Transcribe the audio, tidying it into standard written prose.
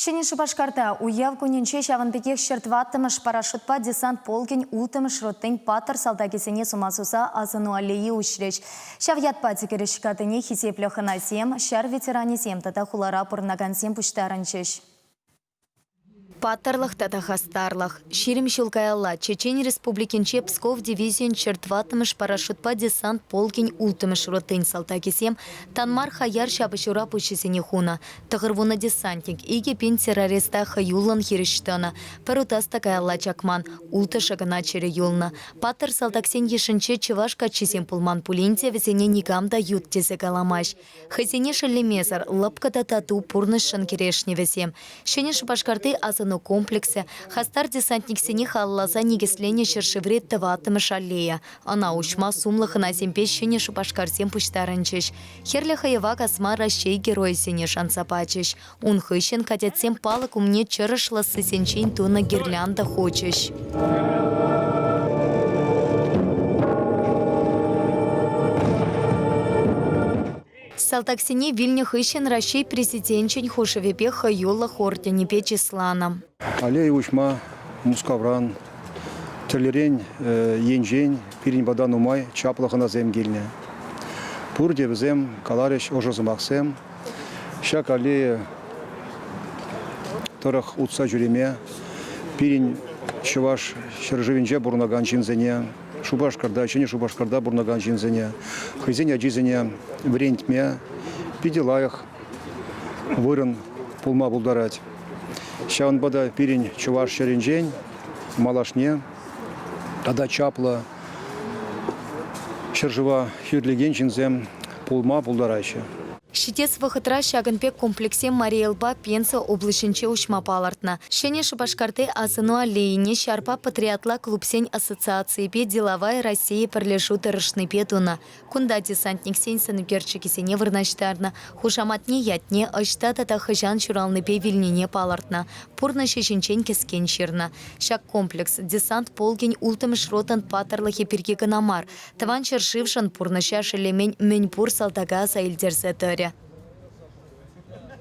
Ҫӗнӗ Шупашкарта уяв кунӗнче ҫавӑн пекех 104-мӗш парашютпа десант полкӗн улттӑмӗш ротин паттӑр салтакӗсене сума суса асӑну аллейи уҫрӗҫ. Ҫав ятпа тӗкӗрӗҫ катине хисеплӗ хӑнасем, ҫар ветеранӗсем тата хулара пурӑнакансем пуҫтарӑнчӗҫ. Паттӑрлӑх тата хастарлӑх. 20 ҫул каялла Чечен Республикинче Псков дивизийӗн 104-мӗш парашютпа десант полкӗн улттӑмӗш ротин салтакӗсем тан мар хаяр ҫапӑҫура пуҫӗсене хунӑ. 90 десантник 2000 террориста хӑюллӑн хирӗҫ тӑнӑ. Пӗр утас та каялла чакман, улттӑшӗ кӑна чӗрӗ юлнӑ. Паттӑр салтаксен йышӗнче чӑваш каччисем пулман пулин те вӗсене никам та ют тесе каламасть. Хӑйсене шеллемесӗр, лӑпкӑ та тату пурнӑҫшӑн кӗрешнӗ вӗсем. Ҫӗнӗ Шупашкарти асӑну комплексӗ хастар десантниксене халалласа никӗсленӗ ҫӗршыври тӑваттӑмӗш аллея. Ӑна уҫма сумлӑ хӑнасемпе Ҫӗнӗ Шупашкарсем пуҫтарӑнчӗҫ. Хӗрлӗ хӑйӑва касма Раҫҫей Геройӗсене шанса пачӗҫ. Ун хыҫҫӑн кадетсем палӑк умне чӑрӑш лӑссисенчен тунӑ гирлянда хучӗҫ. Салтаксене вилнӗ хыҫҫӑн Раҫҫей Президенчӗн хушӑвӗпе хӑюлӑх орденӗпе чысланӑ. Аллея уҫма Мускавран, тӗрлӗрен енчен пирӗн пата нумай чаплӑ хӑнасем килнӗ. Пурте вӗсем каларӗҫ ӑшӑ сӑмахсем. Ҫак аллея тӑрӑх утса ҫӳреме пирӗн чӑваш ҫӗршывӗнче пурӑнакан ҫынсене, Шупашкарта, Ҫӗнӗ Шупашкарта пурӑнакан ҫынсене, хӑйсен ачисене вӗрентме питӗ лайӑх вырӑн пулма пултарать. Ҫавӑнпа та пирӗн чӑваш ҫӗрӗнчен малашне тата чаплӑ ҫӗршыва хӳтӗлекен ҫынсем пулма пултараҫҫӗ. Ҫитес вӑхӑтра ҫакӑн пек комплекссем Мари Элпа Пенза облаҫӗнче уҫма палӑртнӑ. Ҫӗнӗ Шупашкарти асӑну аллейине ҫарпа патриотла клубсен ассоциацийӗпе Деловая Россия пӗрлешӳ тӑрӑшнипе тунӑ. Кунта десантниксен сӑнӳкерчӗкӗсене вырнаҫтарнӑ, хушаматне, ятне, ӑҫта тата хӑҫан ҫуралнипе вилнине палӑртнӑ, пурнӑҫӗ ҫинчен кӗскен ҫырнӑ. Ҫак комплекс десант полкӗн улттӑмӗш ротӑн паттӑрлӑхӗ пирки кӑна мар, Тӑван ҫӗршывшӑн пурнӑҫа шеллемен мӗнпур салтака аса илтерсе тӑрӗ.